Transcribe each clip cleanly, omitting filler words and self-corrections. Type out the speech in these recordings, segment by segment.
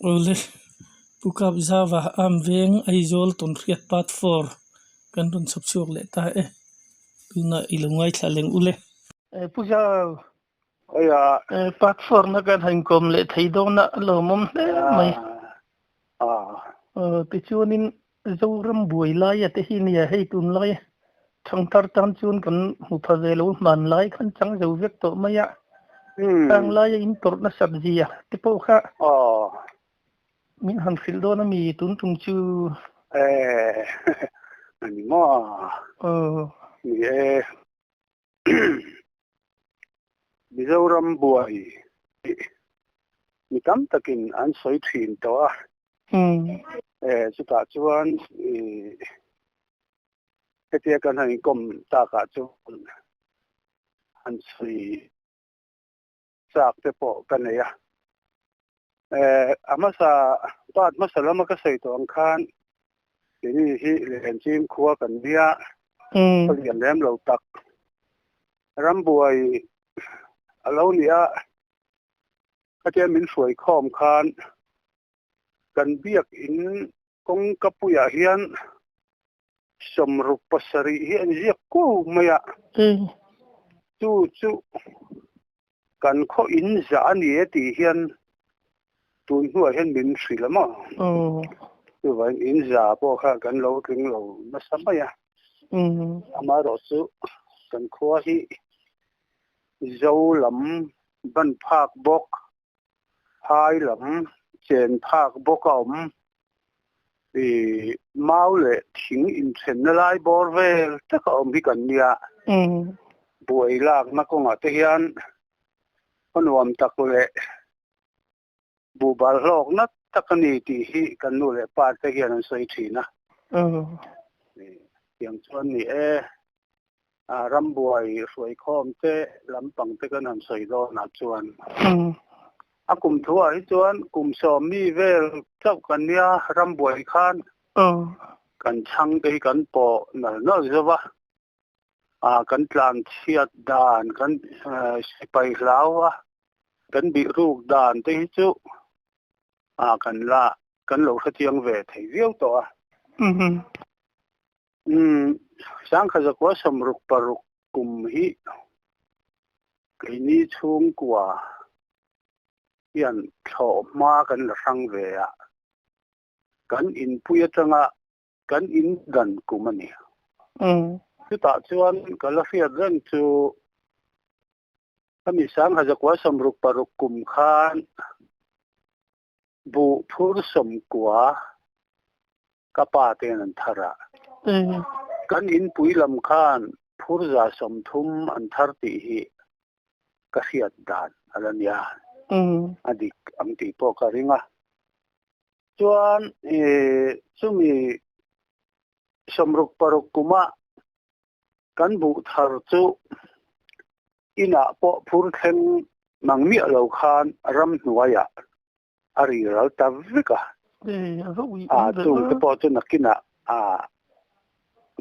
Awle Pu Kapzava Am Veng Aizawl Tawnhriat Part 4 kan rawn chhawp chhuak leh ta e. Tunah i lo ngaithla leng ule. Pu Zau, Part 4 na kan han kawm leh thei dawn a, a lawmawm hle mai. Tichuanin Zoram buai laia te hi nia hei tunlai thangthar tan chuan kan hmu pha ve lo hmanlai khan chang zo vek tawh mai a. Khang laia in tawrh nasat zia te pawh kha min han hrilh dawn a mi tun tum chu. Ani maw? Ni e. Mizoram buai tih mi tam takin an sawi thin tawh a. Chutah chuan hetia kan han inkawm takah chuan han sawi chak te pawh ka nei a. A hmasa part hmasa lama ka sawi tawh ang khan keini hi Lenchim khua kan nia, ka lian lem lo tak. Rambuai a lo ni a, khatia min hruai khawm khan kan biakin kawngka puiah hian 67 hi an ziak kuau mai a, chu chu kan khaw in zah a ni e tih hian tun hnuah hian min hrilh a maw? Chuvangin in za pawh kha kan lo tling lo nasa mai a, amaherawhchu kan khua hi Zo lam ban phak bawk phai lam chen phak bawk a awm. Ih mau leh thing inthenna lai bawr vel tak a awm hi kan nia. Buai lakna kawngah te hian khaw nuam tak leh buhbal hlawk nat tak a ni tih hi kan nu leh pa te hian an sawi thin a. Tiang chuan ni e. Rambuai hruaikhawm te lampang te kan han sawi dawnah chuan a kum thuah hi chuan kum sawm mi vel chauh kan nia rambuai khan kan chhang te hi kan pawh nal nal zo va, kan tlan chhiat dan kan sipai hlau a kan bih ruk dan te hi chu kan la kan lo hrechiang ve thei viau tawh a. Umm, Sangkha 66 kum hi keini chhungkua hian thlawh hma kan la hrang ve a, kan inpui atanga kan indan kum a ni. Chutah chuan ka la hriat reng chu khami 1966 kum khan Buh phur 90 ka pa ten an thar a. Kan inpui lam khan phur 130 an thar tih hi ka hriat dan a la nia. A dik ang tih pawh ka ring a. Chuan chumi 66 kumah kan buh thar chu inah pawh phur thleng mang miah lo khan ramhnuaiah a ri ral ta vek a. Chung te pawh chu nakinah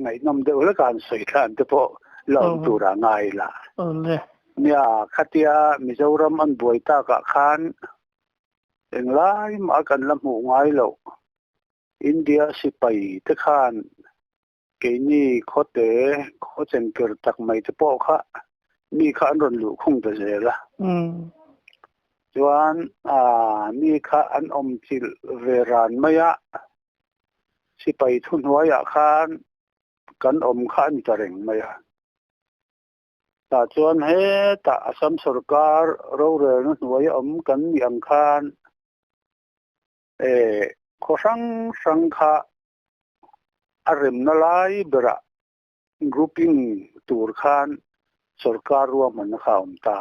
ngaihnawm deuh hlek a an sawi thlan te pawh la awm turah ngai la. Nia, khatia Mizoram an buai takah khan englai mah kan la hmuh ngai loh India sipai te khan Keini khawte khaw chenker tak mai te pawh kha mi kha an rawn luh khung ta zel a. Chuan mi kha an awm chilh ve ran mai a, sipai thuhnuaiah khan kan awm kha a ni ta reng mai a. Tah chuan hetah Assam sorkar rorelna hnuaia awm kan nih ang khan khaw hrang hrang kha a remna lai berah grouping tur khan sorkar ruahmanna kha a awm ta.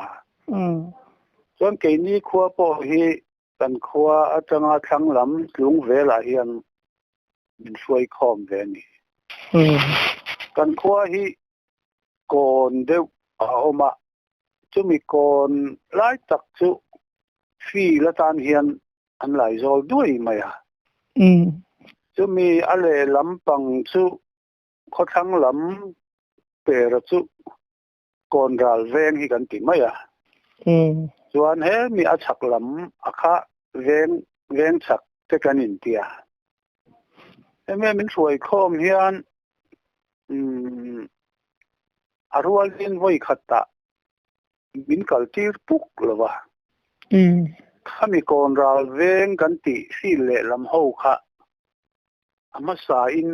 Chuan keini khua pawh hi kan khua atanga thlang lam tlung velah hian min hruai khawm ve a ni. Kan khua hi kawn deuh a awm a, chumi kawn lai tak chu field atan hian an laizawl duai mai a. Chumi a lehlam pang chu khawthlang lam pera chu kawnral veng hi kan ti mai a. Chuan hemi a chhak lam a kha veng. Veng chhak te kan intia. Hemi min hruai khawm hian umm a rualin vawi khatah min kal tir puk lo va. Khami kawn ral veng kan tih hrin lehlam ho kha a hmasain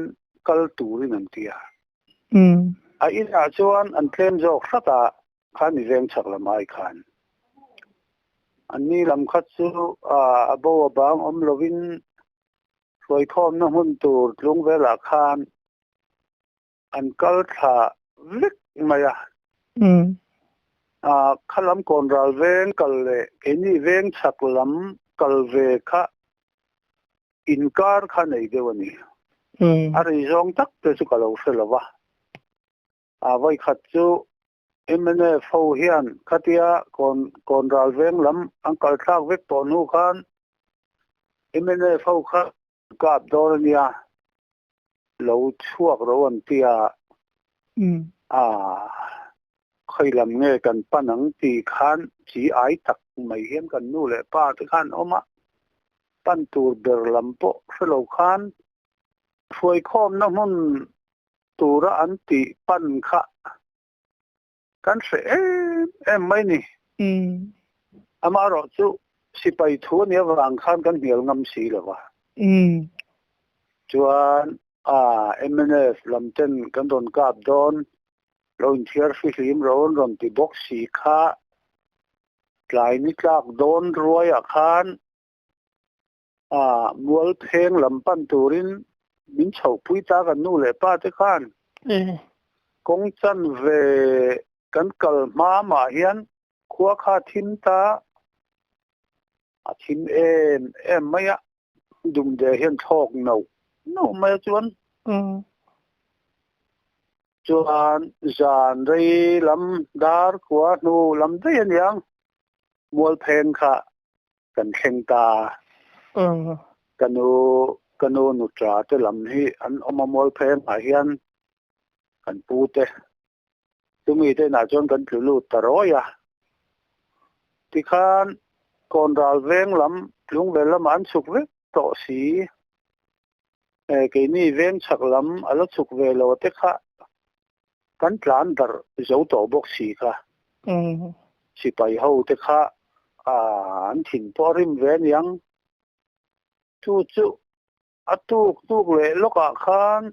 kal turin an ti a. A inah chuan an tlem zawk hrat a, khami veng chhak lam ai khan. Anni lam kha chu a bo a bang awm lovin hruaikhawmna hmun tur tlung velah khan an kal thla vek mai a. Kha lam kawn ral veng kal leh keini veng chhak lam kal ve kha inkar kha nei deuh a ni. A rei zawng tak te chu ka lo hre lo va. A vawikhat chu mnf ho hian khatia kawn kawn ral veng lam an kal thlak vek tawh hnu khan mnf ho kha kap dawn a nia, lo chhuak ro an ti a, a khawi lam nge kan pan ang tih khan chi ai tak mai hian kan nu leh pa te khan awm a, pan tur ber lam pawh hre lo khan hruaikhawmna hmun tura an tih pan kha kan hre em em mai ni. Amaherawh chu sipai thu a nih avang khan kan hnial ngam si lo va. Chuan mnf lam ten kan rawn kap dawn, lo inthiar fihlim rawh an rawn ti bawk si kha tlai ni tlak dawn ruaiah khan A mual pheng lam pan turin min chhohpui ta kan nu leh pa te khan kawng chan ve kan kal hma mah hian khua kha thim ta a thim em em mai a, dumde hian thlawk no no mai a chuan chuan zan rei lam dar khua hnu lam daih a niang mual pheng kha Kan thleng ta. Ka nu, ka nu nuṭa te lam hi an awm a mual pheng ah hian kan pu te chumi te inah chuan kan tlu lut ta rawi a. Tikhan Kawnral veng lam Tlungvel lamah an chhuk vek tawh si. Keini veng chhak lam a la chhuk ve lo te kha kan tlan darh zo tawh bawk si kha. Sipai ho te kha an thin pawh a rim ve aniang. Chu chu a tuk tuk leh lawkah khan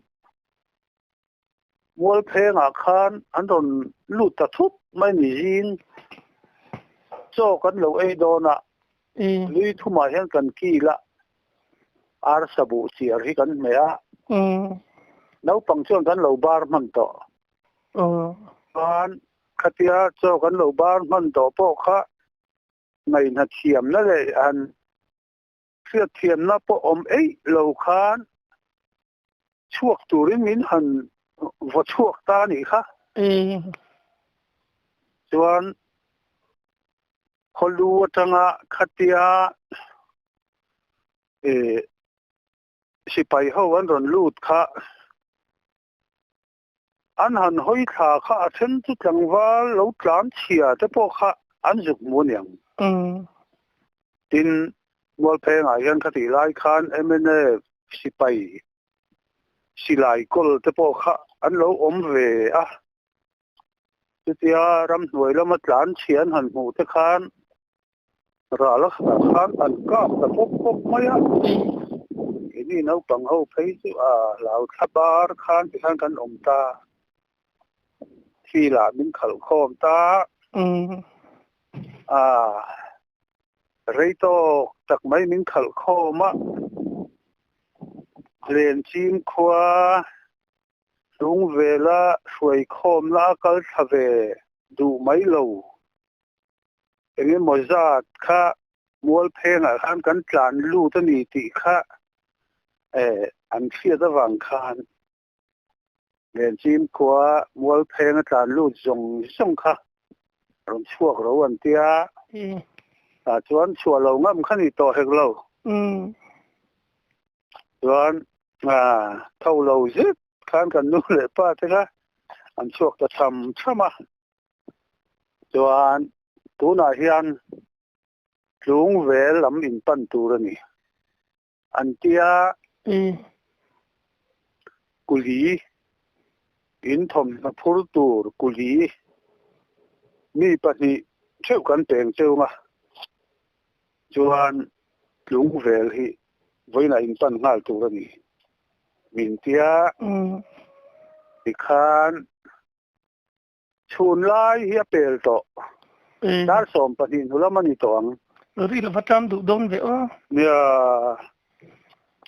Mualphengah khan an rawn lut ta thup mai ni zing. Chaw kan lo ei dawn a, lui thumah hian kan kil a, arsa buh chiar hi kan hmeh a, naupang chuan kan lo bar hman tawh. Chuan khatia chaw kan lo bar hman tawh pawh kha ngaihna thiamna leh han Hriatthiamna pawh awm eih lo khan chhuak turin min han vaw chhuak ta a nih kha. Chuan khawlu atanga khatia sipai ho an rawn lut kha an han hawi thla kha a then chu tlangval lo tlan chhia te pawh kha an zuk hmu aniang. Tin, Mualphengah hian khatih lai khan mnf sipai silai kawl te pawh kha an lo awm ve a. Chutia ramhnuai lama tlan chhia an han hmuh te khan Ral a khatah khan an kap ta pawp pawp mai a, keini naupang ho phei chu a hlau thla bar khan ti khan kan awm ta, thil ah min khalh khawm ta, a rei tawk tak mai min khalh khawm a, Lenchim khua hlung vela hruai khawmna a kal thla ve duh mai lo. Eng emaw zat kha Mualphengah khan kan tlan lut a ni tih kha an hriat avang khan Lenchim khua Mualpheng a tlan lut zawng zawng kha rawn chhuak ro an tia. Tah chuan chhuah lo ngam kha ni tawh hek lo. Chuan tho lo zet khan kan nu leh pa te kha an chhuak ta tham tham a. Chuan tunah hian tlung vel lam in pan tur a ni. An tia kuli in thawmhnaw phur tur kuli mi pahnih theuh kan peng cheu a, chuan tlung vel hi vawiinah in pan nghal tur a ni. Min tia tikhan Chhun lai hi a pel tawh. Dar 12 hnu lam a ni tawh ang. Ri lova ṭam duh dawn ve aw. Nia,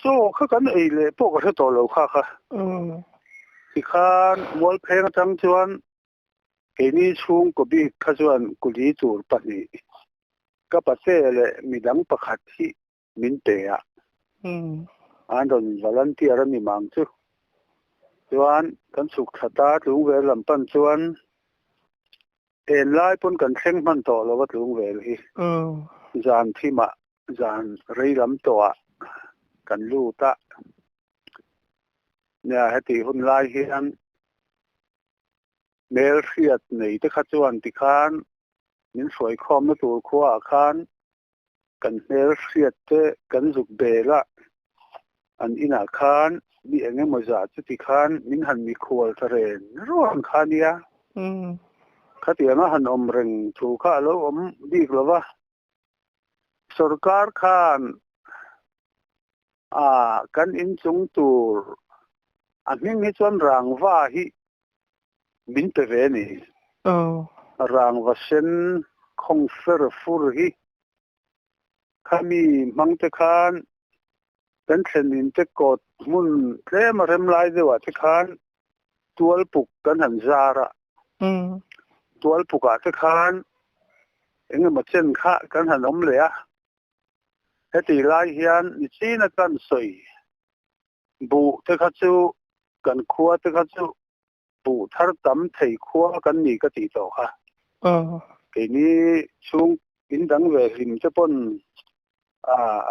chaw kha kan ei leh pawh ka hre tawh lo kha kha. Tikhan Mualpheng atang chuan keini chhungkaw bik kha chuan kuli tur pahnih ka pate leh midang pakhat hi min pe a, an rawn volunteer a ni mang chu. Chuan kan chhuk thla ta Tlungvel lam pan chuan en lai pawn kan thleng hman tawh lo a Tlungvel hi. Zan thimah zan rei lam tawhah kan lut a, nia heti hun lai hian hmelhriat nei te kha chuan tikhan min hruaikhawmna tur khuaah khan Kan hmelhriat te kan zuk bel a, an inah khan mi eng emaw zah chuti khan min han mikhual ta ren ruang kha nia. Khatiang a han awm reng thu kha a lo awm bik lo va, sorkar khan a kan inchung tur a hming hi chuan rangva hi min pe ve a ni. Rangva sen khawng fer fur hi khami hmang te khan kan thlen in te kawt hmun tlem a rem lai deuh ah te khan tual puk kan han zar a. Tual puk ah te khan eng emaw chen kha kan han awm leh a. Heti lai hian nichin a kan sawi Buh te kha chu kan khua te kha chu buh thar tam thei khua kan ni ka tih tawh kha. Keini chhung in dang ve hlim te pawn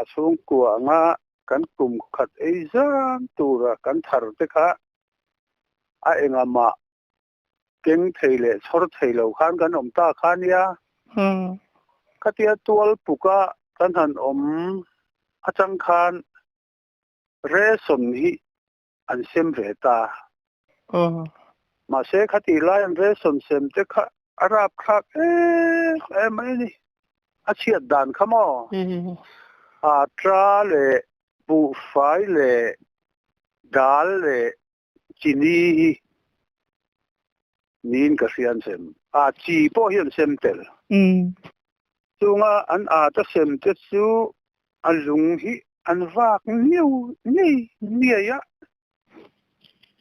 a chhungkua anga kan kum khat ei zan tura kan thar te kha a engah mah keng thei leh chhawr thei lo khan kan awm ta kha nia. Khatia tual puka kan han awm atang khan Ration hi an sem ve ta. Mahse khatih lai an ration sem te kha a rapthlak em em mai a ni. A chhiat dan kha maw? Atra leh buhfai leh dal leh chini hi niin ka hria an sem. A chi pawh hi an sem tel. Chunga an ata sem te chu a lung hi an vak niau nei niai a.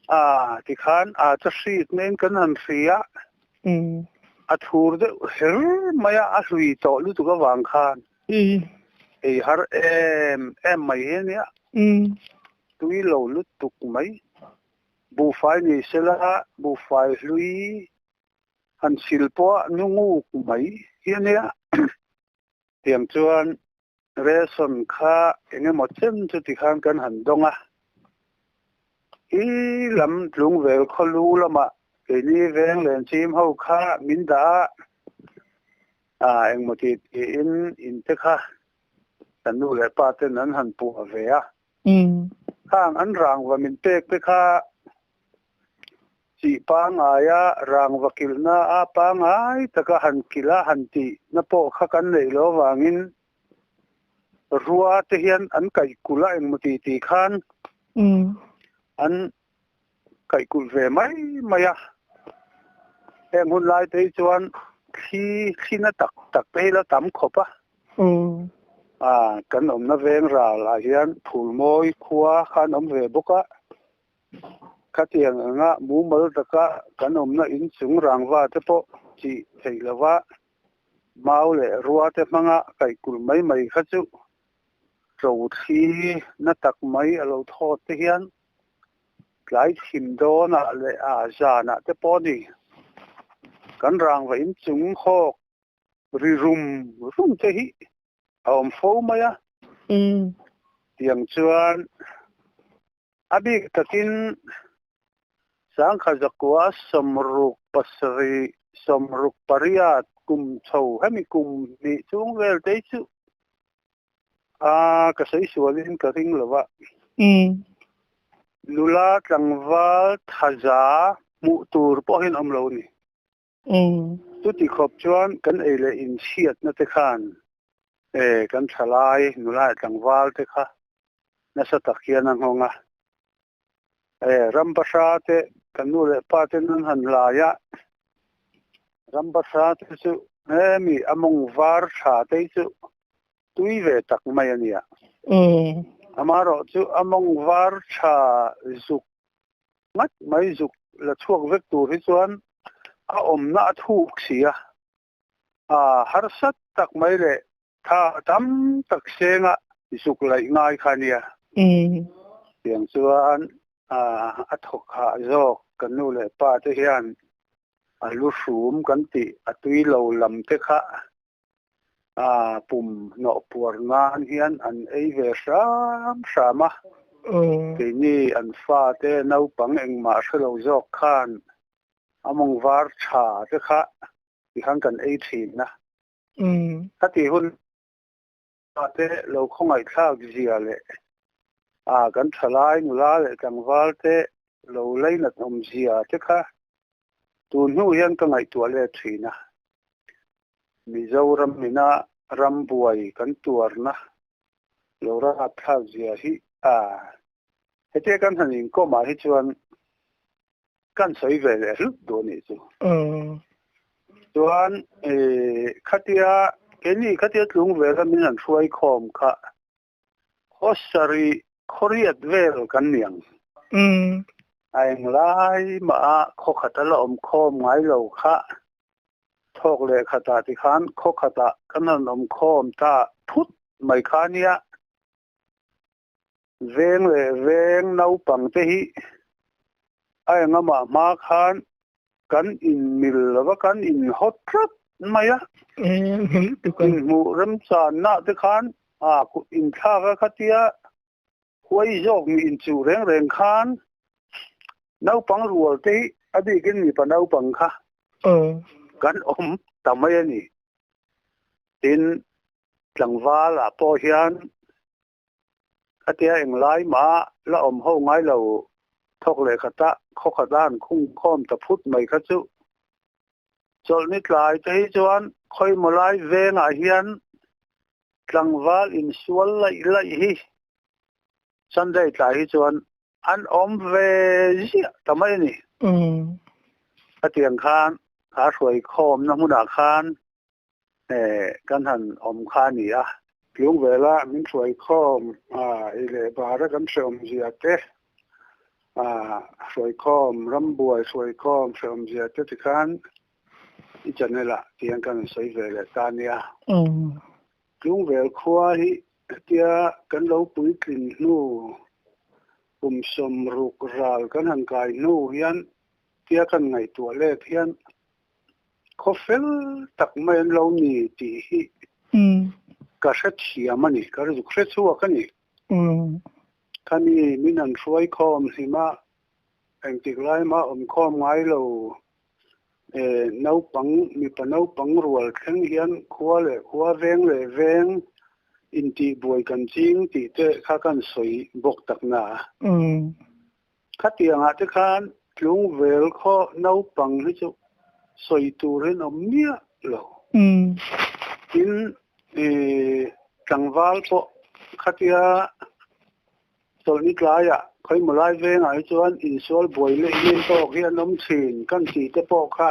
A tikhan ata hrik nen kan han hri a. A thur deuh her mai a, a hlui tawh lutuk avang khan ei har em em mai hi a nia. Tui lo lutuk mai. Buhfai ni sela buhfai hlui han sil pawh a nu nguk mai hi a nia. Tiang chuan ration kha eng emaw chen chu tikhan kan han dawng a. I lam tlungvel khawlu lamah keini veng lenchim ho kha min dah a, engmaw tih tiin in te kha kan nu leh pa ten an han puah ve a. Khang an rangva min pek te kha chih pangaia rangva kilhna a pangai taka han kilh a han tih na pawh kha kan neih loh avangin rua te hian an kaih kulh a engmaw tih tih khan an kaih kulh ve mai mai a. Heng hun lai te hi chuan thli thli na tak tak te hi la tam khawp a. A kan awmna veng ral ah hian Phulmawi khua kha an awm ve bawk a. Khatiang anga mumal taka kan awmna inchung rangva te pawh chih theih lova mau leh rua te hmanga kaih kulh mai mai kha chu ṭo thli na tak mai a lo thawt te hian Tlai thim dawnah leh a zanah te pawh a ni. Kan rangva inchung hawk ri rum rum te hi a awm fo mai a. Tiang chuan a bik takin sangkha zakua 67 68 kum chho hemi kum hnih chung vel te hi chu. A ka sawi sualin ka ring lo a. Nula tlangval thaza hmuh tur pawhin awm lo a ni. Chuti khawp chuan kan ei leh inchhiatna te khan kan thalai nula leh tlangval te kha nasa tak hian a nghawng a. Ram bahra te kan nu leh pa ten an han lai a, ram bahra te chu hemi a mawng var tha te hi chu tui ve tak mai a nia. Amaherawh chu a mawng var tha zuk ngat mai zuk la chhuak vek tur hi chuan a awmna a thuk si a, a harsat tak mai leh tha tam tak senga zuk laih ngai kha a nia. Tiang chuan a thawk hah zawk kan nu leh pa te hian a lu hrum kan tih a tui lo lam te kha a pum hnawh puar nan hian an ei ve hram hram a, keini an fate naupang engmah hre lo zawk khan a mawng var tha te kha tikhan kan ei thin a. Khati hun te lo khawngaihthlak zia leh a kan thalai nula leh tlangval te lo lainat awm zia te kha tun hnu hian ka ngaihtuah let thin a. Mizoram ina ram buai kan tuarna lo rapthlak zia hi a hetia kan han inkawm ah hi chuan kan sawi ve leh hlut duh a nih chu. Chuan khatia keini khatia tlung vela min han hruai khawm kha Khawsarih khawriat vel kan ni ang. A englai mah a khaw khata la awm khawm ngai lo kha thawk leh khatah tikhan khaw khatah kan han awm khawm ta phut mai kha nia. Veng leh veng naupang te hi a engamah hma khan kan inmil lova kan inhawt tlat mai a. Inhmuh remchanna te khan a kut inthlak a khatia huai zawk mi inchuh reng reng khan naupang rual te hi a bikin mipa naupang kha kan awm ta mai a ni. Tin, tlangval ah pawh hian khatia englai mah la awm ho ngai lo thawk leh khata khaw khata an khung khawm ta phut mai kha chu Chawlhni tlai te hi chuan khawimaw lai vengah hian tlangval insual laih laih hi Sunday tlai hi chuan an awm ve ziah ta mai a ni. Khatiang khan kha hruaikhawmna hmunah khan kan han awm kha a ni a. Tlung vela min hruaikhawm i leh bara kan hrehawmzia te, hruaikhawm, rambuai hruaikhawm hrehawmzia te tikhan i channel ah tiang kan han sawi ve leh ta nia. Tlung vel khua hi hetia kan lo puitlin hnu kum sawmruk ral kan han kai hnu hian tia kan ngaihtuah let hian Khaw fel tak mai an lo ni tih hi ka hrethiam a ni, ka zuk hre chhuak a ni. Khami min an hruai khawm hlim a, engtik lai mah awm khawm ngai lo naupang, mipa naupang rual thleng hian khua leh khua, veng leh veng intihbuai kan ching tih te kha kan sawi bawk tak na. Khatiangah te khan tlungvel khaw naupang hi chu sawi turin awm miah lo. Tin, tlangval pawh khatia chawlhni tlaiah khawimaw lai vengah hi chuan insual buai leh nen tawk hi an awm thin kan tih te pawh kha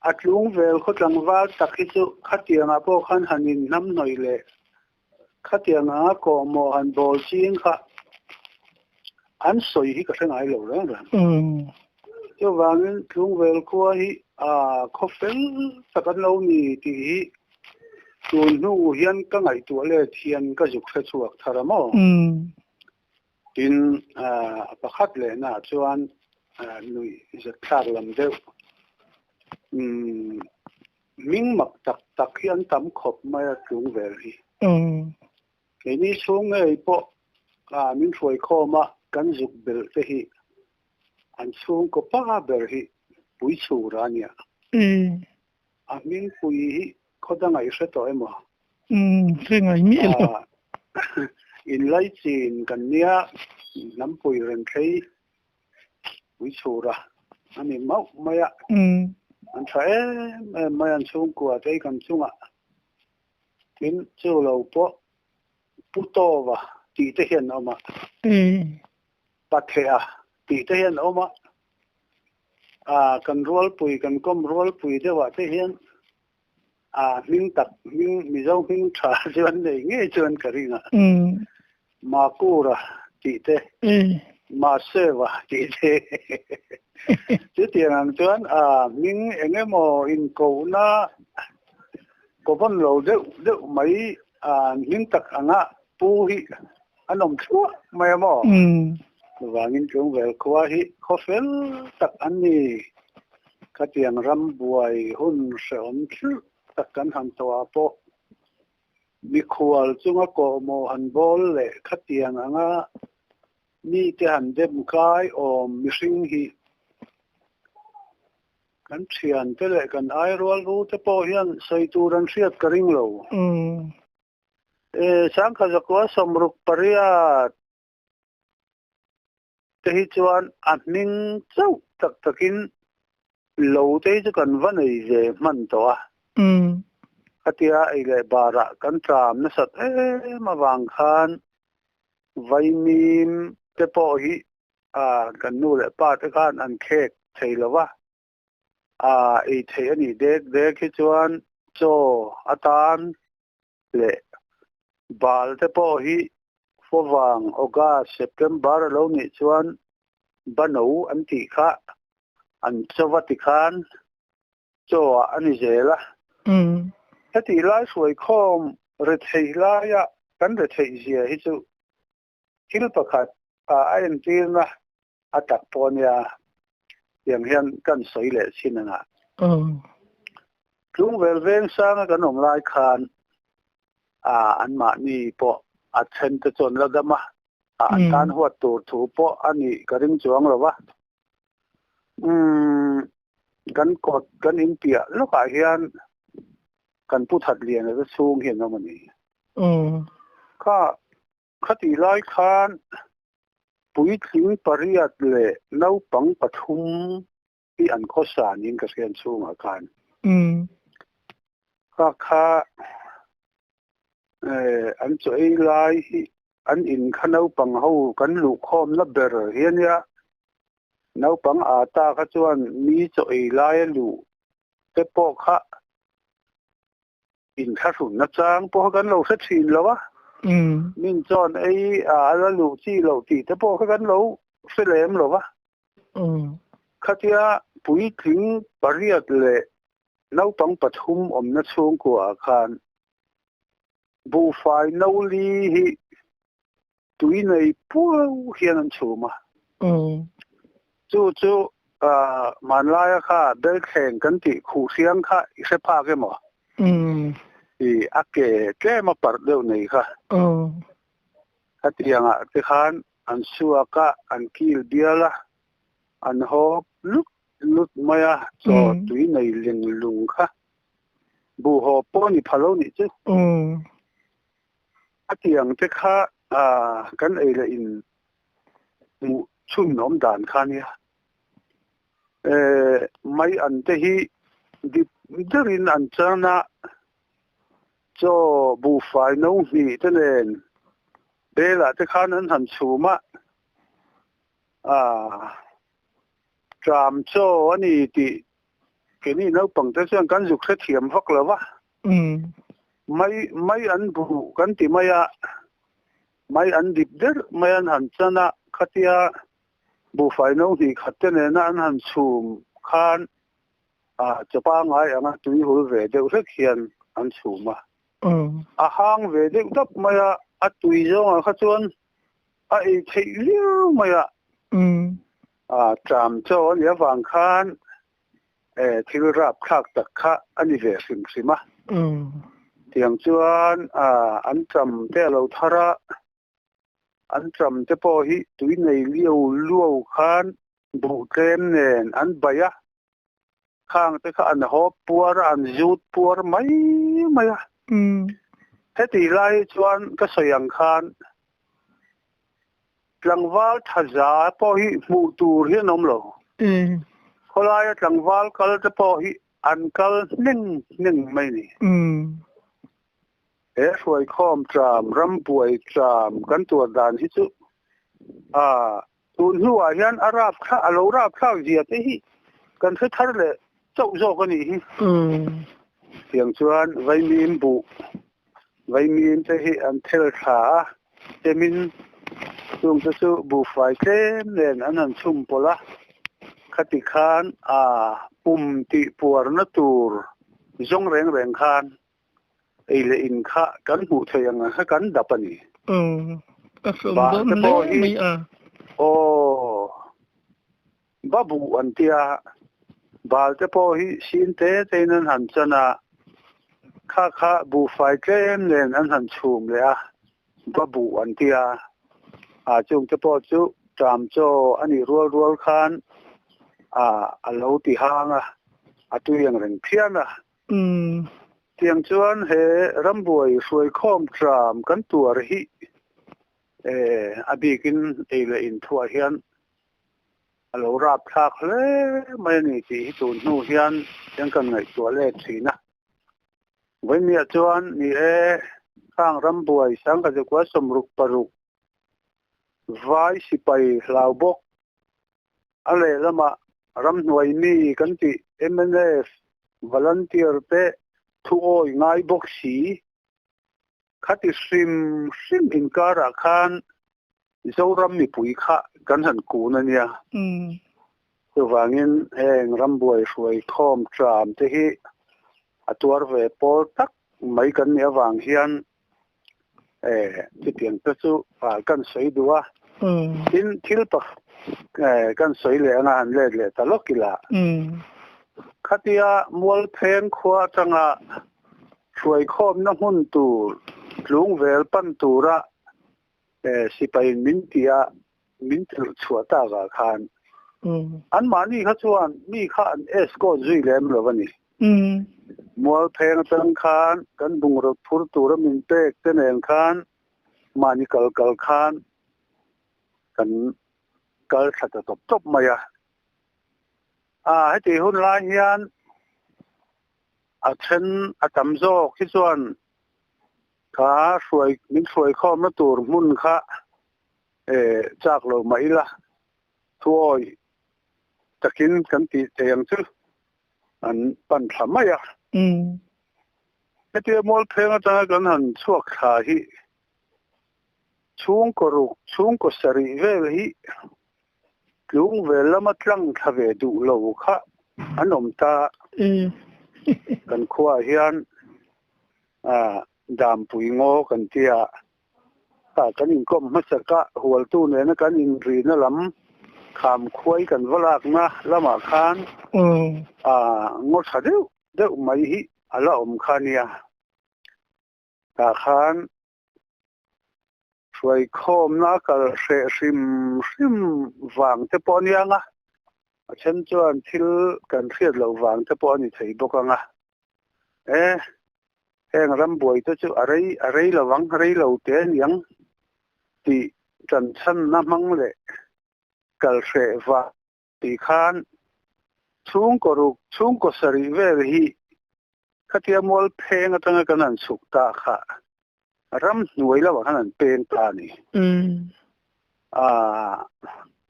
a tlungvel khaw tlangval tak hi chu khatiangah pawh khan han inhnamhnawih leh Khatiang anga kawhmawh han bawl ching kha an sawi hi ka hre ngai lo reng reng. Chuvangin Tlungvel khua hi a khaw fel tak an lo ni tih hi tun hnu hian ka ngaihtuah let hian ka zuk hre chhuak thar a maw? Tin, a pakhat lehnaah chuan nuih zatthlak lam deuh. Hming mak tak tak hi an tam khawp mai a tlung vel hi. Keini chhung ngei pawh min hruai khawm a kan zuk belh te hi an chhungkaw pa ber hi pui chhur a nia. A hming pui hi khaw dangah i hre tawh emaw? Hre ngai miah lo. Inlaichin kan nia Hnampui Renthlei Puichhura a ni mauh mai a. An tha em em mai an chhungkua te hi kan chungah. Tin, chu lo pawh Pu Tova tih te hian a awm a. Pathea tih te hian a awm a. Kan rualpui, kan kawm rualpui deuhah te hian A hming tak hming Mizo hming tha chuan nei ngei chuan ka ring a. Makura tih te, Maseva tih te. Chutiang ang chuan a hming eng emaw inkohna kawvawn lo deuh deuh mai a hming tak anga pu hi an awm thluah mai a maw? Chuvangin Tlungvel khua hi khaw fel tak an ni. Khatiang ram buai hun hrehawm thilh tak kan han tawh ah pawh mikhual chunga kawhmawh han bawl leh khatiang anga mite han dem kai awm mihring hi kan thiante leh kan airual ru te pawh hian sawi tur an hriat ka ring lo. E, sangkhat zakua 68 te hi chuan a hming chauh tak takin lo te hi chu kan va nei ve hman tawh a. Khatia ei leh barah kan tlam nasat em avang khan vaimim te pawh hi kan nu leh pa te khan an khek thei lo va. Ei theih a nih dek dek hi chuan chaw atan leh bal te pawh hi Favang, August, September a lo nih chuan bano an tih kha an chaw a ti khan chaw ah a ni zel a. Hetih lai hruaikhawm retheih laia kan retheih zia hi chu thil pakhat a entirna a tak pawh ania tiang hian kan sawi leh chin anga. Tlungvel veng sanga kan awm lai khan a anmahni pawh a then te chuan la dam a, an tan huat tur thu pawh a nih ka ring chuang lo va. Umm kan kawt kan inpiah lawkah hian kan pu that lian a te chhung hi an awm a ni. Kha Khatih lai khan puitling pariat leh naupang pathum hi an khawsa niin ka hriat chhungah khan. Kha kha an chaw ei lai hi an in kha naupang ho kan luhkhawmna ber hi a nia. Naupang aa ta kha chuan mi chaw ei laia luh te pawh kha Inthlahrunna chang pawh kha kan lo hre thin lo a, min chuan ei a la luh chi loh tih te pawh kha kan lo hre lem lo va. Khatia puitling pariat leh naupang pathum awmna chhungkuaah khan buhfai noli hi tui nei puau hian an chhum a. Chu chu hmanlaia kha belthleng kan tih khuh hriang kha i hre phak emaw? I a ke tlem a parh deuh nei kha. Khatiangah te khan an suak a, an kil bial a, an hawp lut lut mai a, chaw tui nei ling lung kha. Buh hawp pawh a ni pha lo nih chu. A tiang te kha kan ei leh in hmuh chhun awm dan kha nia. Mai an te hi dip derin an chan a, chaw buhfai no hnih te nen belah te khan an han chhum a, tram chaw a ni tih keini naupang te chuan kan zuk hrethiam vak lo va. Mai mai an buh kan ti mai a, mai an dip der mai an han chan a, khatia buhfai no hnih khat te nena an han chhum khan a chaw pangngai anga tui hul ve deuh hlek hian an chhum a. A hang ve deuh dap mai a, a tui zawngah kha chuan a ei theih viau mai a. A tram chaw a nih avang khan thil rapthlak tak kha a ni ve hrim hrim a. Tiang chuan an tram te a lo thar a, an tram te pawh hi tui nei liau luau khan buh tlem nen an baih a, khang te kha an hawp puar a, an zut puar mai mai a. Heti lai chuan ka sawi ang khan tlangval thaza pawh hi hmuh tur hi an awm lo. Khawlaia tlangval kal te pawh hi an kal hneng hneng mai ni. He hruaikhawm tram, rambuai tram kan tuar dan hi chu tun hnuah hian a rap thla a lo rap thlak zia te hi kan hre thar leh chauh zawk a nih hi. Tiang chuan vaimim buh, vaimim te hi an thel thla a, temin chung te chu buhfai tlem nen an han chhum pawlh a, khati khan a pum tih puarna tur zawng reng reng khan ei leh in kha kan hmuh theih ang kha kan dap a ni. Ka hrawm dawn hle mai a. Aw, ba buh an tia, bal te pawh hi sin te te in an han chan a, kha kha buhfai tlem nen an han chhum leh a, ba buh an tia, a chung te pawh chu ṭam chaw a nih rual rual khan a a lo ti hang a, a tui ang reng phian a. Tiang chuan he rambuai hruaikhawm tram kan tuar hi a bikin ei leh inthuah hian a lo rapthlak hle mai a ni tih hi tun hnu hian tiang kan ngaihtuah let thin a. Vawimiah chuan ni e, khang rambuai sangkazekua 66 vai sipai hlau bawk A lehlamah ramhnuai mi kan tih mnf volunteer te thu awi ngai bawk si. Khati hrim hrim inkarah khan Zoram mipui kha kan han kun a nia. Chuvangin heng rambuai hruai khawm tram te hi a tuar ve pawl tak mai kan nih avang hian Chutiang te chu kan sawi duh a, tin thil pakhat kan sawi leh anga han let leh ta lawk ila. Khatia Mualpheng khua atanga hruaikhawmna hmun tur tlungvel pan tura sipai min tia min tirh chhuah takah khan anmahni kha chuan mi kha an escort zui lem lo a ni. Mualpheng atang khan kan bungraw phur tura min pek te nen khan mahni kal kal khan kan kal thla ta tawp tawp mai a. A heti hun lai hian a then a tam zawk hi chuan kha hruai min hruai khawmna tur hmun kha chak lo mah ila thuawi takin kan tih thei ang chu an pan thla mai a. Hetia Mualpheng atanga kan han chhuak thla hi chhungkaw ruk, chhungkaw sarih vel hi tlung vel lama tlang thla ve duh lo kha an awm ta. Kan khuaah hian Dampui ngaw kan tia kan inkawm hmasak a, hualtu nena kan inrina lam kham khuai kan va lakna lamah khan ngaw tha deuh deuh mai hi a la awm kha nia. Tah khan hruaikhawmna kal hreh hrim hrim vang te pawh a nia nga, a then chuan thil kan hriat loh vang te pawh a ni thei bawk ang a. E, heng rambuai te chu a rei a rei lo ang, rei lo te a ni ang tih ṭanchhanna hmang leh kal hreh vang tih khan chhungkaw ruk, chhungkaw sarih vel hi khatia mual pheng atanga kan han chhuk ta kha ram hnuai lamah khan an peng ta a ni. Aaa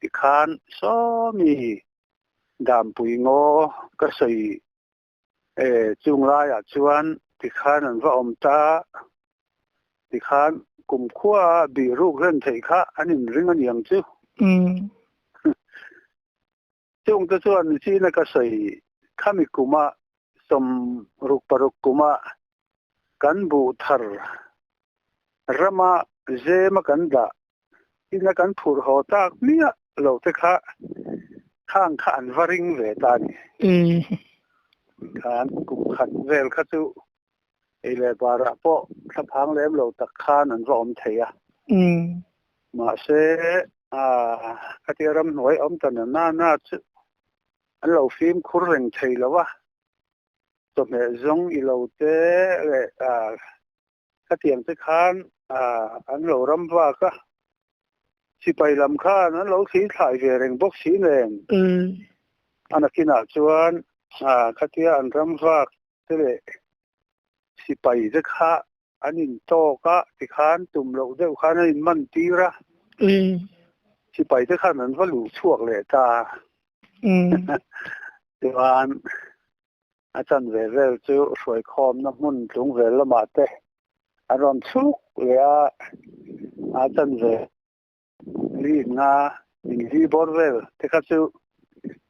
tikhan sawmi Dampui ngaw ka sawi chung laiah chuan tikhan an va awm ta, tikhan kumkhua bih ruk hlen theih kha an inring a ni ang chu. Chungte chuan china ka sawi khami kuma 66 kuma kan buh thar rama zema kan dah ina kan phur haw tak miah lo te kha khang kha an va ring ve ta a ni. Khan kum khat vel kha chu ei leh barah pawh thlaphang lem lo tak khan an va awm thei a. Mahse khatia ramhnuai awm ta na na na chu an lo fimkhur reng thei lo a, chawhmeh zawng i lo te leh. Khatiang te khan an lo ram vak a, sipai lam khan an lo thli thlai ve reng bawk si nen. A nakinah chuan khatia an ram vak te leh sipai te kha an intawk a, tikhan tum loh deuh khan an inman tir a, sipai te khan an va luh chhuak leh ta. Chuan a chanve vel chu hruaikhawmna hmun tlung vel lamah te an rawn chhuk leh a, a chanve li nga inli bawr vel te kha chu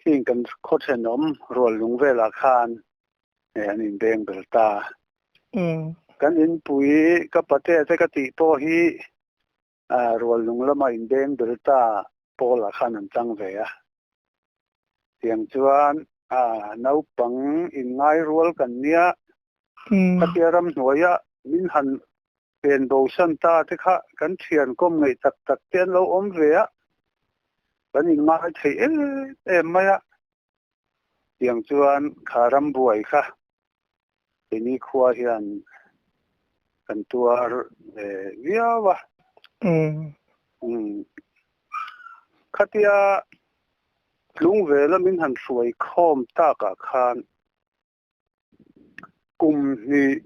heng kan khaw thenawm rual lung velah khan an inbeng bel ta. Kan inpui ka patea te ka tih pawh hi rual lung lama inbeng bel ta pawlah khan an chang ve a. Tiang chuan naupang inngai rual kan nia, khatia ramhnuaia min han pen bosan ta te kha kan thian kawm ngaih tak tak te an lo awm ve a, kan inngai thei em em mai a. Tiang chuan kha rambuai kha keini khua hian kan tuar ve viau a. Khatia tlung vela min han hruai khawm takah khan kum hnih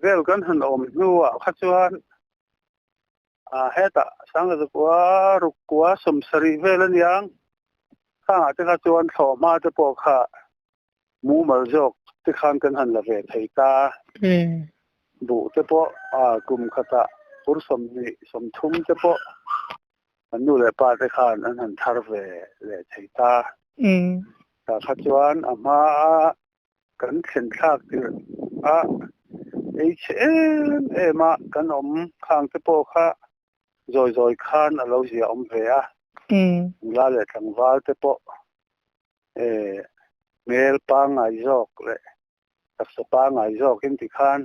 vel kan han awm hnuah kha chuan hetah Sangzakua Rukkua sawmsarih vel a niang khangah te kha chuan thlawhhma te pawh kha mumal zawk te khan kan han la ve thei ta. Buh te pawh kum khatah pur sawmhnih sawmthum te pawh Kan nu leh pa te khan an han thar ve leh thei ta. Tah kha chuan a hma a kan thlen thlak tirh a ei chhe em em a kan awm khang te pawh kha zawi zawi khan a lo zia awm ve a. Nula leh tlangval te pawh hmel pangngai zawk leh taksa pangngai zawkin tikhan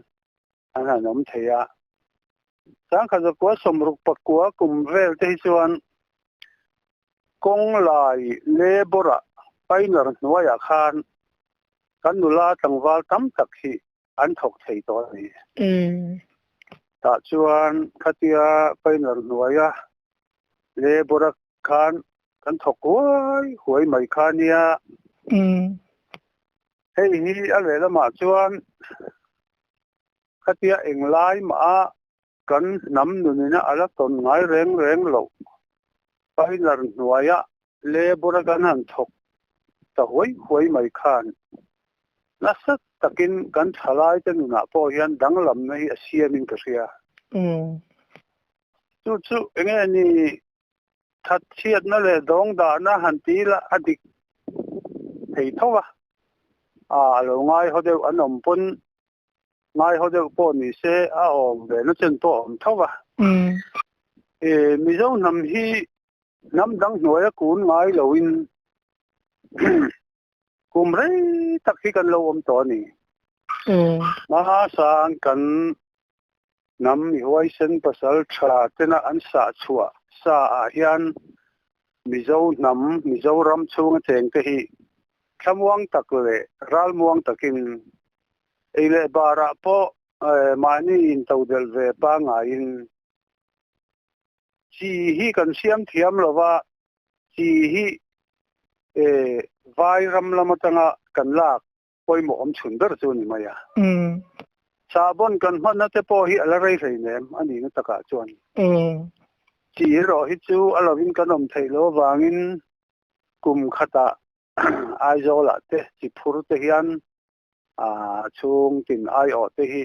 an han awm thei a. Sangkhat zakua sawmruk pakua kum vel te hi chuan kawng lai labour-ah pioneer hnuaiah khan kan nula tlangval tam tak hi an thawk thei tawh a ni. Tah chuan khatia pioneer hnuaia labour-a khan kan thawk huai huai mai kha nia. Hei hi a lehlamah chuan khatia englai mah a kan hnam nunina a la tawn ngai reng reng loh. Pailar hnuaia labour a kan han thawk ta huai huai mai khan nasa takin kan thalaite nunah pawh hian danglamna hi a siamin ka hria. Chu chu enge ni Thatchhiatna leh dawngdahna han ti ila a dik thei tho a, a lo ngaihaw deuh an awm pawn ngaihaw deuh pawh ni se a awm ve na chen pawh a awm tho a. Mizo hnam hi hnam dang hnuaia kun ngai loin kum rei tak hi kan lo awm tawh a ni. Hmasang kan hnam mi huaisen pasal tha tena an sah chhuah sa ah hian Mizo hnam, Mizoram chhunga cheng te hi thlamuang tak leh ralmuang takin ei leh barah pawh mahni intodelh ve pangaiin chi hi kan siam thiam lova chi hi vai ram lam atanga kan lak pawimawh awm chhun ber chu a ni mai a. Sahbawn kan hmanna te pawh hi a la rei hlei nem a nihna takah chuan. Chi erawh hi chu a lovin kan awm theih loh avangin kum khatah Aizawlah te chi phur te hian a chhung tin aiawh te hi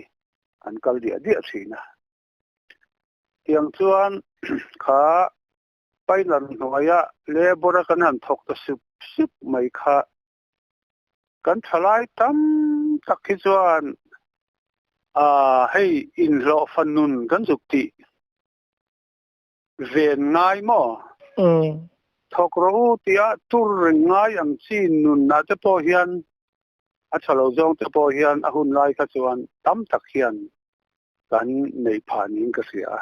an kal diah diah thin a. Tiang chuan kha Pailar hnuaia labour-a kan han thawk ta sup sup mai kha kan thalai tam tak hi chuan hei inhlawh fanun kan zuk tih ven ngai maw? Thawk rawh u tia tur reng ngai ang chi nunah te pawh hian a tha lo zawng te pawh hian a hun lai kha chuan tam tak hian kan neih phah niin ka hria a.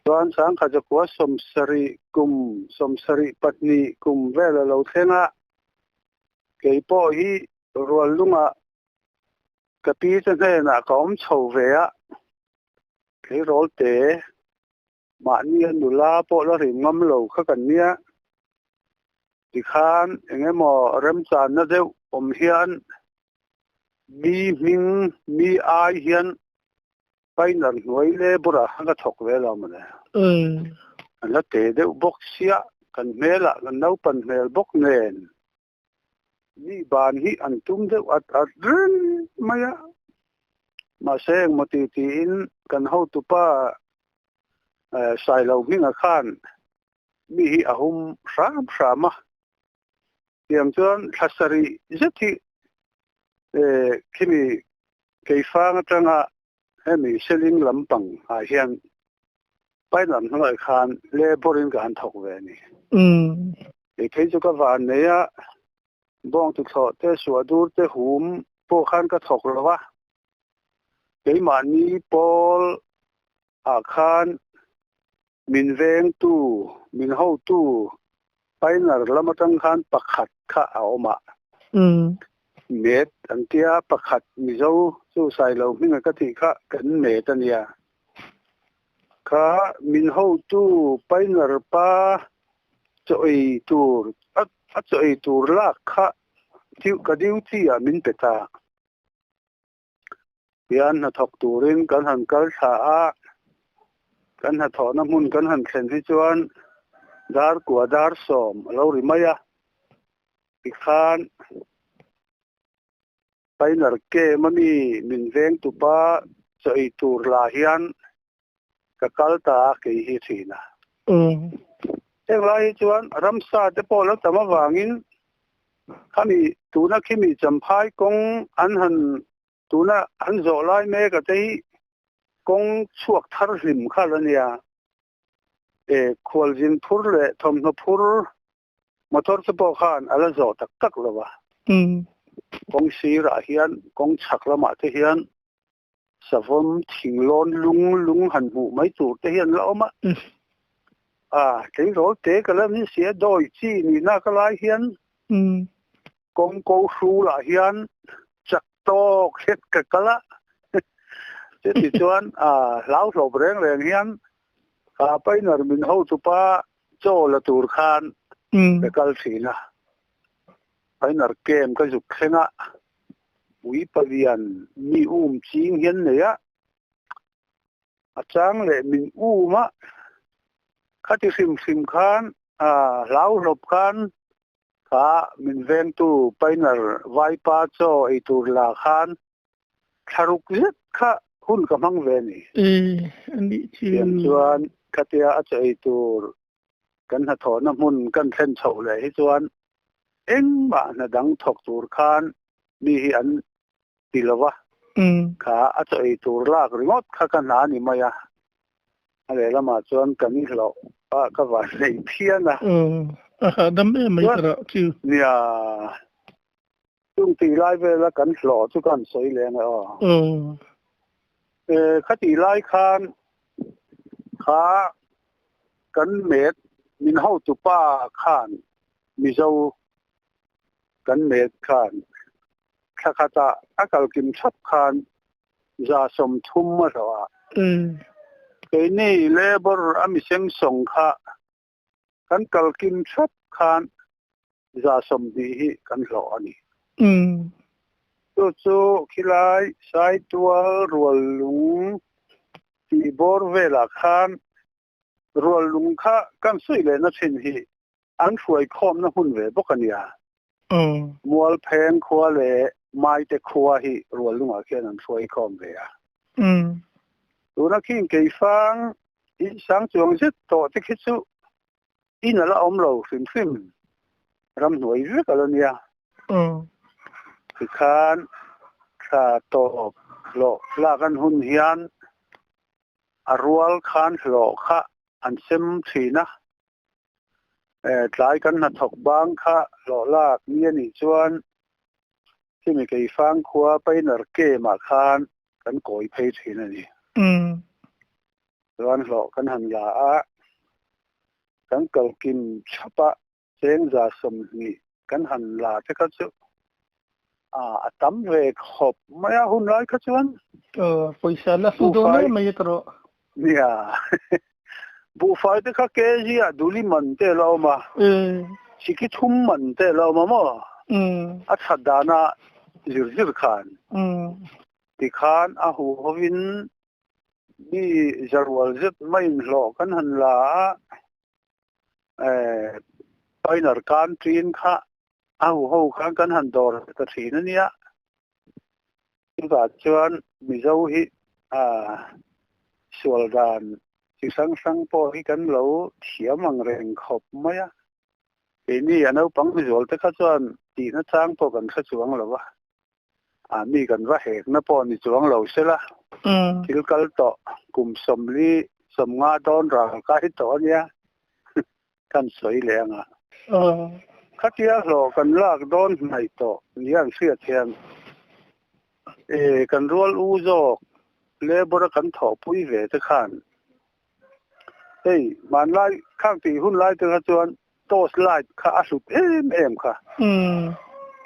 Chuan sangkhat zakua sawmsarih kum sawmsarih pahnih kum vel a lo thleng a, kei pawh hi rual lungah. Ka pi te hnenah ka awm chho ve a, tleirawl te mahni a nula pawh la rim ngam lo kha kan nia. Tikhan eng emaw remchanna deuh awm hian mi hming mi ai hian Painler hnuai labour-a ka thawk ve lo mawle. An la te deuh bawk sia, kan hmelah kan naupan hmel bawk nen. Mi ban hi an tum deuh at at reng mai a, mahse engmaw ti tiin kan hotupa Sailo hminga khan mi hi a hum hram hram a, tiang chuan thla sarih zet hi khimi Keifang atanga hemi Seling lampang ah hian Painlam hnuaiah khan labour in ka han thawk ve a ni. Kei phei chu ka van nei a, bawng tuthlawh te, suahdur te hum pawh khan ka thawk lo a. Keimahni pawl ah khan min vengtu, min hotu Pioneer lam atang khan pakhat kha a awm a. Met an tia pakhat Mizo chu Sailo hminga ka tih kha kan met a nia. Kha min hotu Pioneer pa chaw ei tur a chaw ei tur lak kha ka duty ah min pe ta. Tian hnathawk turin kan han kal thla a, kan hnathawhna hmun kan han thlen hi chuan dar kua dar sawm a lo ri mai a, tikhan Painler Camp a mi min veng tupa chaw ei tur lah hian ka kal ta a kei hi thin a. Heng lai hi chuan ramsa te pawh lo tam avangin khami tuna khimi champhai kawng an han tuna an zawh lai mek a te hi kawng chhuak thar hlim kha la nia. E khualzin phur leh thawmhnaw phur motor te pawh khan a la zawh tak tak lo va. Kawng sirah hian kawng chhak lamah te hian Savawm thinglawn lung lung han hmuh mai tur te hian la awm a. A, tleirawl te ka la ni si a, dawi chi nihna ka lai hian kawng ko hrulah hian chak tawk hian ka kal a. Chuti chuan a hlauhlawp reng reng hian a painner min hotupa chaw la tur khan ka kal thin a. Painner camp ka zuk thleng a. Ui palian mi um ching hian nei a, a chang leh min um a, khati hrim hrim khan hlauhlawp khan kha min vengtu Painner vaipa chaw ei tur la khan thlaruk zet kha hun ka hmang ve a ni. Tiang chuan khatia a chaw ei tur kan hnathawhna hmun kan thlen chhoh leh hi chuan engmah hna dang thawk tur khan mi hi an ti lo va, kha a chaw ei tur lak ringawt kha ka hna a ni mai a, a lehlamah chuan kan hlawh a ka van nei phian a. A hahdam em mai ka rah chu. Nia, chung tih lai vela kan hlawh chu ka han sawi leng e aw. Khatih lai khan kha kan met min hotu pa khan Mizo kan met khan thla khatah a kalkim thap khan 30% a hlawh a. Keini labour a miseng sawng kha kan kalkim thap khan 20% hi kan hlawh a ni. Chu chu khilai Saitual Ruallung tih bawr velah khan Ruallung kha kan sawi lehna thin hi an hruai khawmna hmun ve bawk a nia. Mualpheng khua leh Maite khua hi Ruallungah khian an hruai khawm ve a. Tuna khing Keifang in sang chuang zet tawh te khi chu in a la awm lo hrim hrim, ramhnuai vek a la nia. Tikhan thla tawp hlawh lak an hun hian A rual khan hlawh kha an sem thin a, tlai kan hnathawk bang kha hlawh lak ni a nih chuan khimi Keifang khua Painner Camp ah khan kan kawi phei thin a ni. Chuan hlawh kan han la a, kan kalkim chhap a, cheng 20% kan han la te kha chu. A tam ve khawp mai a hun lai kha chuan. Aw, pawisa la hlu dawn em mai a tawh. Nia, buhfai te kha kg ah duli man te la awm a, siki thum man te la awm a maw? A that dana zir zir khan. Tikhan a hu hovin mi zarual zet maiin hlawh kan han la a, Pioneer kan ṭin kha a huho khan kan han dawr ta ṭhin a nia. Chutah chuan Mizo hi sual dan chi hrang hrang pawh hi kan lo thiam ang reng khawp mai a. Keini a naupang mizual te kha chuan tihna chang pawh kan hre chuang lo va. A mi kan va hekna pawh ni chuang lo sela, thil kal tawh kum 40 50 dawn ral kai tawh a nia kan sawi leh ang a. Khatia hlawh kan lak dawn hnaih tawh nia an hriat hian e kan rual u zawk labour a kan thawhpui ve te khan hei hmanlai khang tih hun lai te kha chuan Torch light kha a hlut em em kha.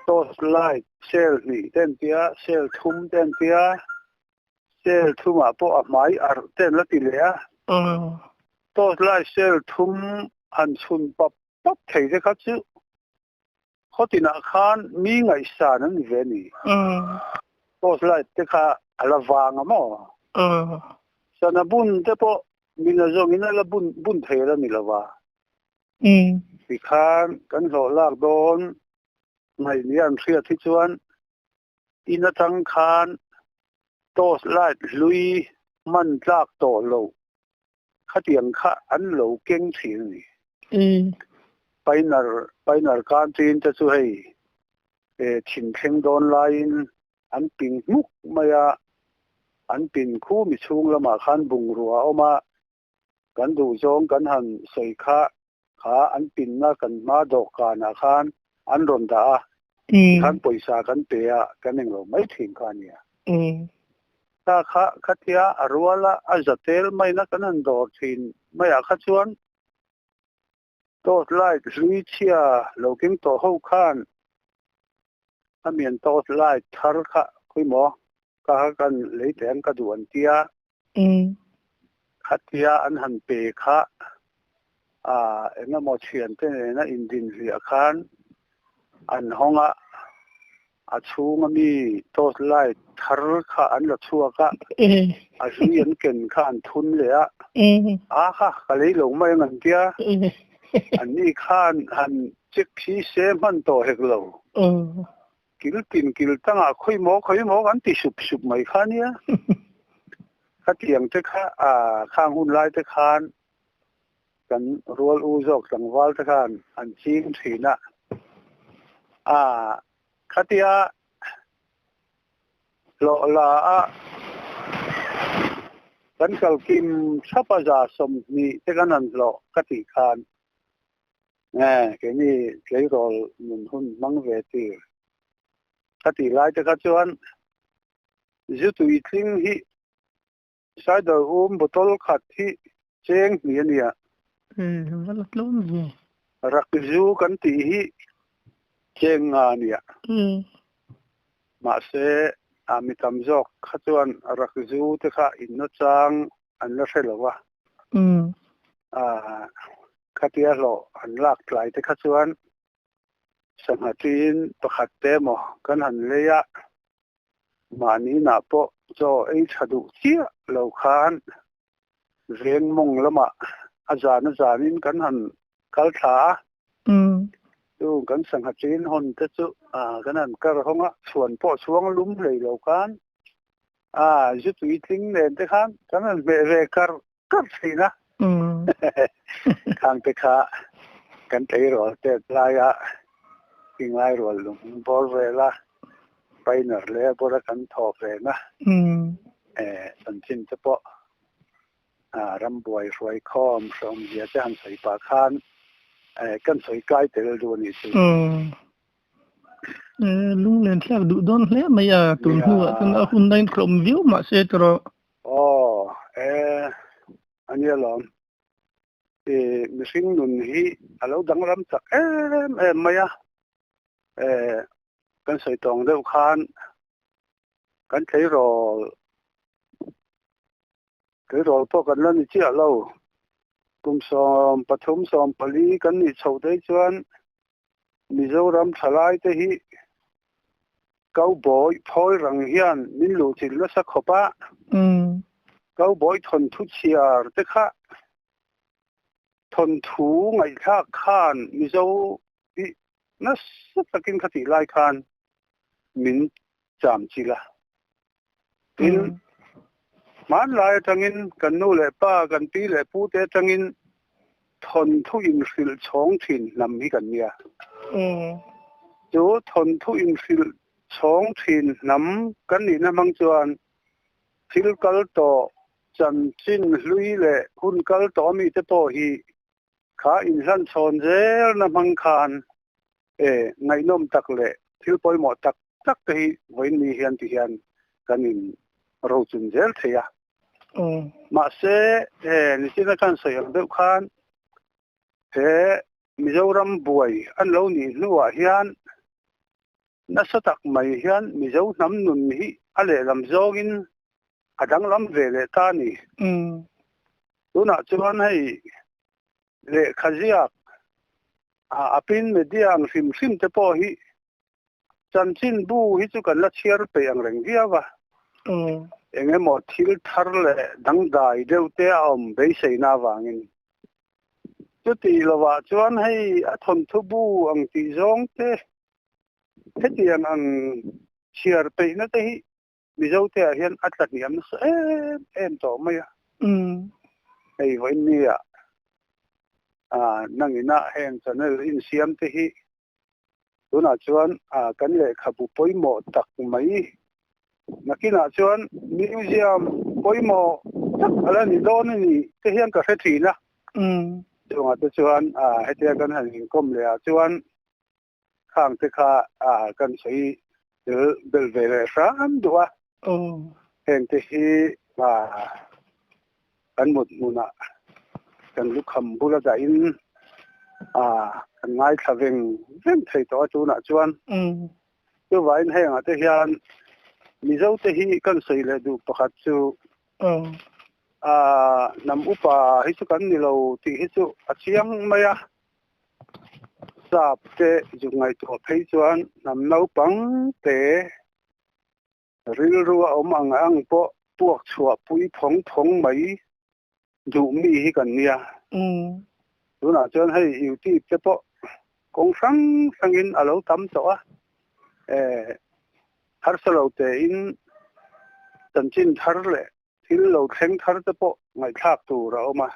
Torch light cell hnih te an tia, cell thum te an tia, cell thumah pawh a hmai arh te an la ti leh a. Torch light cell thum han chhun pap pap thei te kha chu khaw tinah khan mi ngaihsan an ni ve a ni. Torch light te kha a la vang a maw? Sana bun te pawh mina zawngin a la bun bun thei a la ni lo va. Tikhan kan hlawh lak dawn ngaih ni an hriat hi chuan in atang khan torch light hlui hman tlak tawh lo khatiang kha an lo keng thin a ni. Pioneer Pioneer Canteen te chu hei thin thleng dawn laiin an ping hmuk mai a, an pin khu mi chhung lamah khan bungrua a awm a, Kan duhzawng kan han sawi kha kha an pinna kan hma dawhkanah khan an rawn dah a, tikhan pawisa kan pe a, kan englo mai thin kha a nia. Kha kha khatia a ruala a za tel maina kan han dawr thin maiah kha chuan torch light hlui chhia lo keng tawh ho khan a mian torch light thar kha khawimaw ka kha kan lei teh ang ka duh an tia. Khatia an han pe kha eng emaw thiante nena indin hliah khan an hawng a, a chhunga mi torch light thar kha an la chhuak a, a hlui an ken kha an thun leh a, a kha ka lei lo mai ang an tia, anni khan han check khi se hman tawh hek lo. Kil tin kil tangah khawi maw khawi maw kan ti sup sup mai kha nia. Khatiang te kha khang hun lai te khan kan rual u zawk tlangval te khan an ching thin a. A khatia hlawh la a kan kal kim thap a 20 te kan han hlawh ka tih khan Nge, keini tleirawl nun hun hmang ve tir ka tih lai te kha chuan zu tui tling hi cider um bottle khat hi cheng hnih a nia. E, va la tlawm ve. Rak zu kan tih hi cheng nga a nia. Mahse, a mi tam zawk kha chuan rak zu te kha inna chang an la hre lo a. Khatia hlawh an lak tlai te kha chuan sangha tiin pakhat te emaw kan han lei a, mahni inah pawh chaw ei tha duh chiah lo khan veng mawng lamah a zan a zanin kan han kal thla a. Chu kan sangha tiin hawn te chu kan han kar hawng a, chhuan pawh chhuang lum hlei lo khan zu tui tling nen te khan kan han hmeh ve kar kar thin a. Khang te kha kan tleirawl tet laia tinglai rual lung bawr vela painer leh bawra kan thawh ve na chanchin te pawh rambuai hruai khawm hreawmzia te han sawi pah khan kan sawi kai tel duh a nih chu. Lunglen thlak duh dawn hle mai a, tun hnuah chuan a hun lain hlawm viau mahse tawrh. Aw, e, a nia lawm. I mihring nun hi a lo danglam chak em em mai a. E, Kan sawi tawng deuh khan kan tleirawl tleirawl pawh kan la ni chiah lo. Kum 13 14 kan nih chhoh daih chuan Mizoram thalai te hi cowboy phawi rang hian min luhchilh nasa khawp a. Cowboy thawnthu chhiar te kha thawnthu ngaihthlak khan Mizo hi nasa takin kha tih lai khan min cham chilh a. Tin, hmanlai atangin kan nu leh pa, kan pi leh pu te atangin thawnthu inhrilh chhawng thin hnam hi kan nia. Chu thawnthu inhrilh chhawng thin hnam kan nihna hmang chuan thil kal tawh, chanchin hlui leh hun kal tawh mite pawh hi kha inhlanchhawn zelna hmang khan e ngaihnawm tak leh thil pawimawh tak tak te hi vawiin ni hian ti hian kan in rochun zel thei a. Mahse e nichina kan sawi ang deuh khan he Mizoram buai an lo nih hnuah hian nasa tak mai hian Mizo hnam nun hi a lehlam zawngin a danglam ve leh ta a ni. Tunah chuan hei lehkha ziak a print media ang hrim hrim te pawh hi chanchinbu hi chu kan la chhiar peih ang reng viau a. Eng emaw thil thar leh dangdai deuh te a awm beiseina avangin. Chuti lovah chuan hei a thawnthu bu ang tih zawng te hetiang ang chhiar peihna te hi Mizote ah hian a tla hniam nasa em em tawh mai a. Hei vawiin ni ah nangina heng channel insiam te hi tunah chuan kan lehkhabu pawimawh tak mai nakinah chuan museum pawimawh tak a la ni dawn a ni te hian ka hre thin a. Chungah te chuan hetia kan han inkawm leh ah chuan khang te kha kan sawi tel bel ve leh hram duh a. Heng te hi kan mut hmunah kan lukham bula dahin kan ngaithla veng veng thei tawh a tunah chuan. Chuvangin hengah te hian Mizo te hi kan sawi leh duh pakhat chu hnam upa hi chu kan ni lo tih hi chu a chiang mai a. Sap te zuk ngaihtuah phei chuan hnam naupang te rilru a awm ang ang pawh puak chhuah pui phawng phawng mai duh mi hi kan nia. Tunah chuan hei YouTube te pawh kawng hrang hrangin a lo tam tawh a, harsa lo tein chanchin thar leh Thil lo thleng thar te pawh ngaihthlak tur a awm a.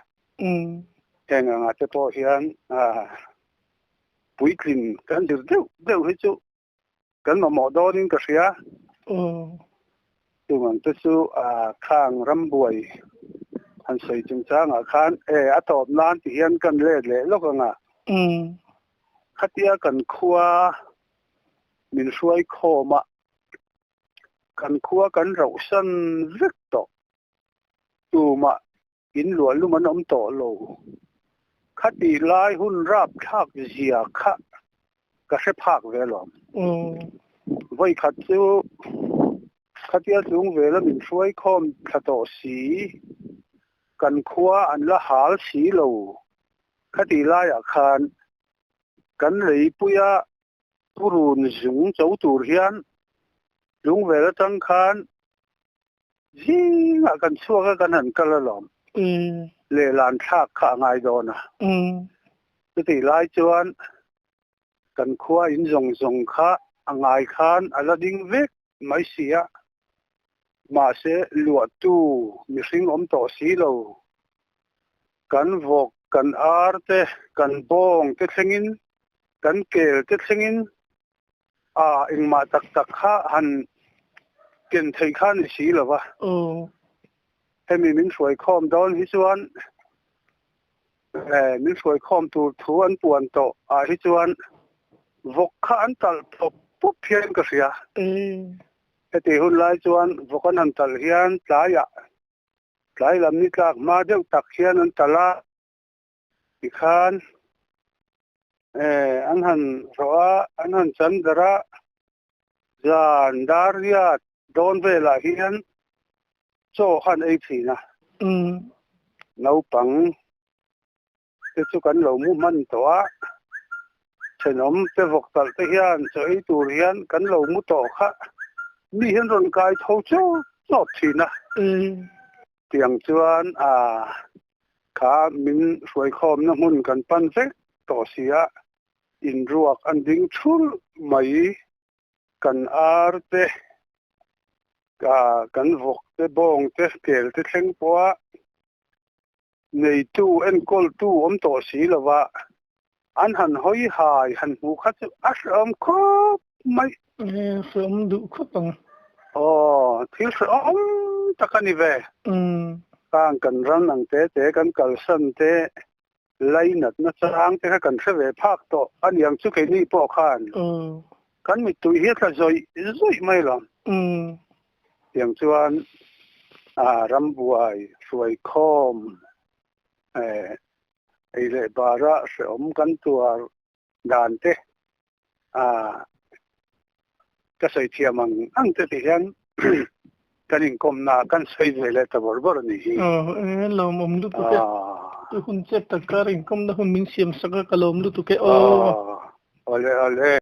Heng angah te pawh hian puitlin kan zir deuh deuh hi chu kan mamawh dawnin ka hria. Chung te chu khang rambuai han sawi chungchangah khan e a tawp nan ti hian kan let leh lawk anga. Khatia kan khua min hruai khawm a Kan khua kan rauhsan vek tawh. Tumah in luahlum an awm tawh lo. Khatih lai hun rapthlak zia kha ka hre phak ve alawm. Vawikhat chu khatia chung vela min hruai khawm thla tawh si, kan khua an la hal si lo. Khatih laiah khan kan leipuia Purun zung cho tur hian lungvel atang khan zingah kan chhuak a kan han kal alawm. Lehlan thlak kha a ngai dawn a. Chutih lai chuan kan khua in zawng zawng kha a ngai khan a la ding vek mai si a. Mahse luahtu mihring awm tawh si lo. Kan vawk, kan ar te, kan bawng te thlengin kan kel te thlengin a engmah tak tak kha han ken theih kha ni si lo va. Hemi min hruai khawm dawn hi chuan min hruai khawm tur thu an puan tawh ah hi chuan vawk kha an talh pawp pawp hian ka hria. Heti hun lai chuan vawk an han talh hian tlaiah tlai lam ni tlak hma deuh tak hian an talh a. Tikhan an han rawh a, an han chan darh a. Zan dar riat dawn velah hian chaw khan ei thin a. Naupang te chu kan lo mu hman tawh a, thenawm te vawk talh te hian chaw ei tur hian kan lo mu tawh kha mi hian rawn kai tho chawt chawt thin a. Tiang chuan a kha min hruaikhawmna hmun kan pan vek tawh si a, inruak an ding thulh mai. Kan ar te, kan vawk te, bawng te, kel te thleng pawha neitu, enkawltu awm tawh si lova an han hawi hai han hmuh kha chu a hrehawm khawp mai. Hrehawm duh khawp ang. Aw, thil hrehawm tak a ni ve. Khang kan ram ang te te kan kalsan te Lainatna chang te kha kan hre ve phak tawh a niang chu keini pawh khan kan mittui hi a tla zawih zawih mai lo. Tiang chuan rambuai hruaikhawm ei leh bara hrehawm kan tuar dan te ka sawi thiam ang ang te ti hian kan inkawmna kan sawi ve leh ta bawrh bawrh a nih hi. Aw e lawmawm lutuk e. Tu hun chet tak kar inkawmna hun min siam sak a ka lawm lutuk e aw. Awle awle.